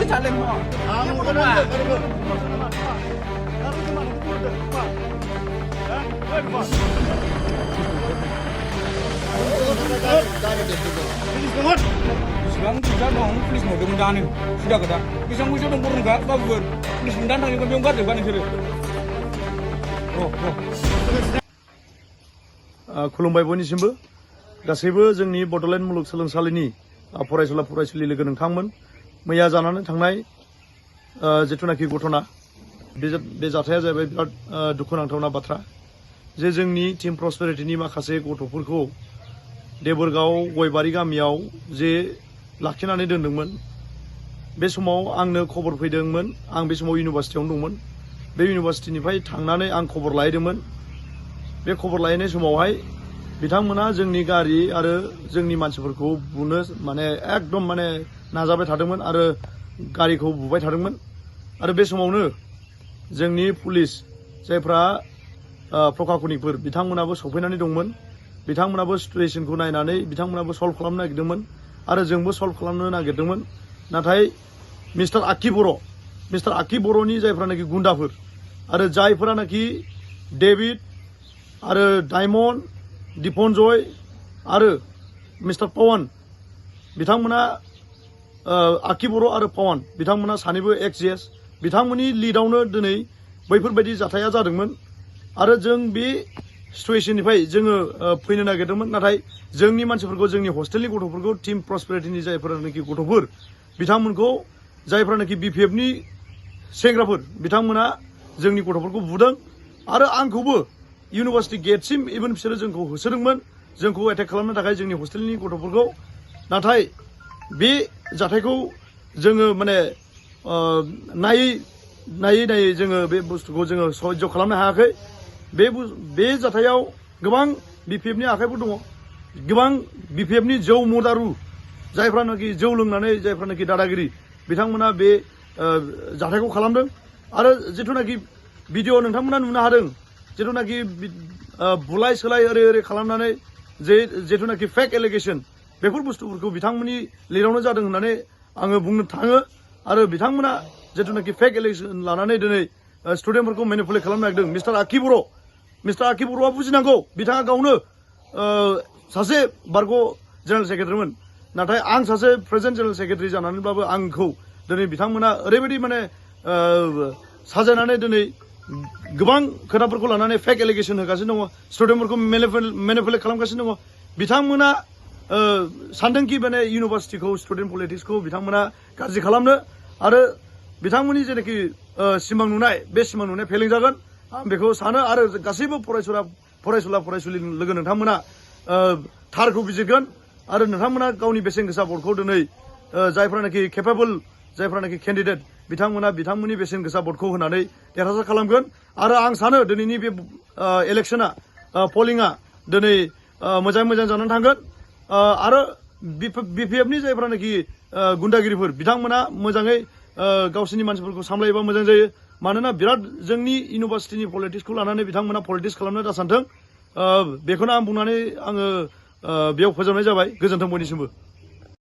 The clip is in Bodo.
Salim mo. Ang Sekarang kita dong, please mau kemudahan sudah kita. Bisa musuh dong burung gak, bagus. Please kemudahan yang kami ungkap depan itu. खुलुमबाय बयनिसिमबो गासैबो जोंनि बड'लेण्ड मुलुगसोलोंसालिनि फरायसुला फरायसुलि लोगो नोंथांमोन मैया जानानै थांनाय जिथुनाखि घटना बे जाथाया जाहैबाय बिराद दुखुनांथावना बाथ्रा जे जोंनि टीम प्रस्पेरिटीनि माखासे गथ'फोरखौ देबोरगाव गयबारि गामियाव जे लाखिनानै दोनदोंमोन बे समाव आंनो खबर फैदोंमोन आं बे समाव इउनिभार्सिटियावनो दंमोन बे इउनिभार्सिटिनिफ्राय थांनानै आं खबर लाहैदोंमोन बे खबर लाहैनाय समावहाय बिथांमोना जोंनि गारि आरो जोंनि मानसिफोरखौ बुनो माने एकदम माने नाजाबाय थादोंमोन आरो गारिखौ बुबाय थादोंमोन आरो बे समावनो जोंनि पुलिस जायफ्रा प्रखाखनिकफोर बिथांमोनाबो सफैनानै दंमोन बिथांमोनाबो सिचुएशनखौ नायनानै बिथांमोनाबो सल्भ खालामनो नागिरदोंमोन आरो जोंबो सल्भ खालामनो नागिरदोंमोन नाथाय मिस्टार आक्की बर'नि जायफ्रानाखि गुन्डाफोर आरो जायफोरानाखि डेभिड आरो डायमन्ड दिपनजय आरो मिस्टार पवन बिथांमोना आक्की बर' आरो पवन बिथांमोना सानैबो एक्सजेएस बिथांमोननि लिडावनो दिनै बैफोरबायदि जाथाया जादोंमोन आरो जों बे सिचुएशननिफ्राय जोङो फैनो नागिरदोंमोन नाथाय जोंनि मानसिफोरखौ जोंनि हस्टेलनि गथ'फोरखौ टीम प्रस्पेरिटीनि जायफोरानाखि गथ'फोर बिथांमोनखौ जायफोरानाखि बिपिएफनि सेंग्राफोर बिथांमोना जोंनि गथ'फोरखौ बुदों आरो आंखौबो इउनिभार्सिटि गेटसिम इभेन बिसोरो जोंखौ होसोदोंमोन जोंखौ एटेक खालामनो थाखाय जोंनि हस्टेलनि गथ'फोरखौ नाथाय बे जाथायखौ जोङो माने नायै जोङो बे बुस्थुखौ जोङो सह्य खालामनो हायाखै बे जाथायाव गोबां बिपिएफनि आखाइफोर दङ गोबां बिपिएफनि जौ मदारु जायफ्रानाखि जौ लोंनानै जायफ्रानाखि दादागिरि बिथांमोना बे जाथायखौ खालामदों आरो जिथुनाखि भिडिअ नोंथांमोना नुनो हादों जिथुनाखि बुलाय सोलाय ओरै खालामनानै जिथुनाखि फेक एलिगेशन बेफोर बुस्थुफोरखौ बिथांमोननि लिडावनो जादों होननानै आङो बुंनो थाङो आरो बिथांमोना जिथुनाखि फेक एलिगेशन लानानै दिनै स्टुडेन्टफोरखौ मेनिपुलेट खालामनो नागिरदों मिस्टार आक्की बर'आ बुजिनांगौ बिथाङा गावनो सासे बारग' जेनेरेल सेक्रेटारिमोन नाथाय आं सासे प्रेजेन्ट जेनेरेल सेक्रेटारि जानानैब्लाबो आंखौ दिनै बिथांमोना ओरैबायदि माने साजायनानै दिनै गोबां खोथाफोरखौ लानानै फेक एलिगेशन होगासिनो दङ स्टुडेन्टफोरखौ मेनिपुलेट खालामगासिनो दङ बिथांमोना सानदोंखि माने इउनिभार्सिटिखौ स्टुडेन्ट पलिटिक्सखौ बिथांमोना गाज्रि खालामनो आरो बिथांमोननि जेनाखि सिमां नुनाय बे सिमां नुनाया फेलें जागोन आं बेखौ सानो आरो गासैबो फरायसुला फरायसुलि लोगो नोंथांमोना थारखौ बिजिरगोन आरो नोंथांमोना गावनि बेसेन गोसा भटखौ दिनै जायफ्रानाखि केपेबल जायफ्रानाखि केन्डिडेट बिथांमोननि बेसेन गोसा भटखौ होनानै देरहासार खालामगोन आरो आं सानो दिनैनि बे इलेक्शना पलिंआ दिनै मोजां जानानै थांगोन आरो बिपिएफनि जायफ्रानाखि गुन्डागिरिफोर बिथांमोना मोजाङै गावसोरनि मानसिफोरखौ सामलायोबा मोजां जायो मानोना बिराद जोंनि इउनिभार्सिटिनि पलिटिक्सखौ लानानै बिथांमोना पलिटिक्स खालामनो दा सानथों बेखौनो आं बुंनानै आङो बेयाव फोजोबनाय जाबाय गोजोन्थों बयनिसिमबो